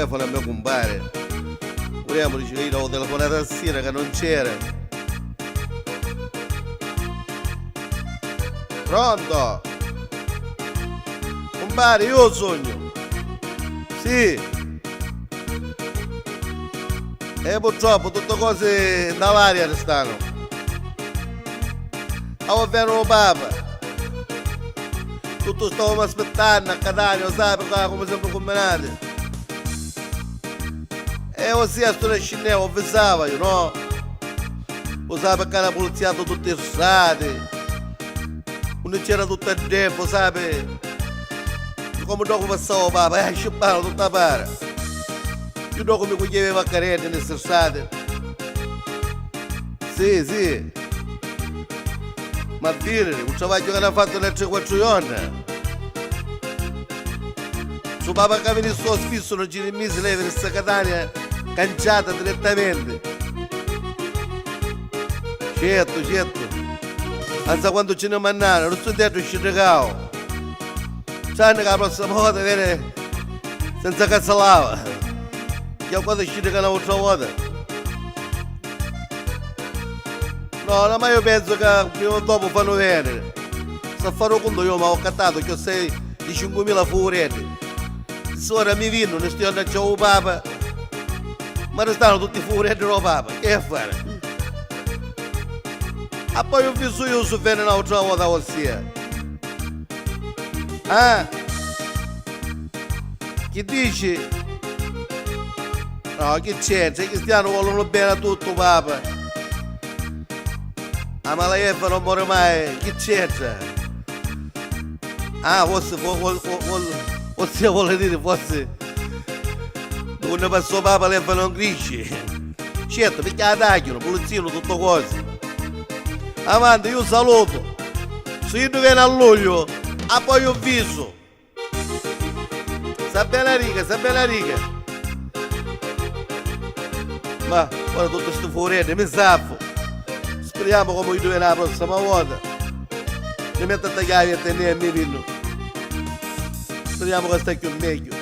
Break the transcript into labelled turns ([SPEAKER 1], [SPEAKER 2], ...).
[SPEAKER 1] telefono a me cumpari. Vuriamo dici che io l'avevo telefonato a sera che non c'era. Pronto? Cumpari, io sugnu. Sì. E purtroppo tutte cose 'nta l'aria restano. Ava veni u Papa. Tutti u stavamu aspittannu a Catania, u sapi ca comu semu cumminati. E ossia stu nascinneva, u avvisava iu, no? U sapi ca na pulizziatu tutti i strati, unni c'era tutta dd'erba, u sapi? Comu ddocu passava u Papa, eh, scippanu tutta para. Iu ddocu mi cugghieva i vaccareddi nni sti strati. Sì, sì. Ma vidiri u travagghiu ca n'ha fattu nna tri quattru jorna. Su papa ca vinissi o spissu non ci ni misi lei vinissi a Catania canciata direttamenti. Certu, certu. Anzi quantu ci ni mannaru, lu studiatu sciddicau. Tranni ca la prossima vota veni senza ca si lava. Già quando sciddica n'autra vota. No, no, ma io penso che prima o dopo fanno venire. Sa fare u cuntu io m'ho accattato chiossai di 5.000 fuureddi. Se ora mi vinnu, ne sto andando u papa. Ma restano tutti i fuureddi do papa, che a fare? A poi ho visto io su veni n'autra vota ossia. Ah? Chi dici? No, chi c'entra? I cristiani vogliono bene a tutto, papa. A mala erba non muore mai, chi c'entra? Ah, forse, forse vuole dire, forse quando passò papa l'erba non cresce. Certo, perché la tagliano, puliziano tutto cose. Avanti, io saluto. Se io viene a luglio, a poi io avviso. Sta bella riga, sta bella riga. Ma ora tutto sto fuorente, mi zaffo. Speriamo come io viene la prossima volta. Mi metto a tagliare e tenere mi vinno. Speriamo che stai più meglio.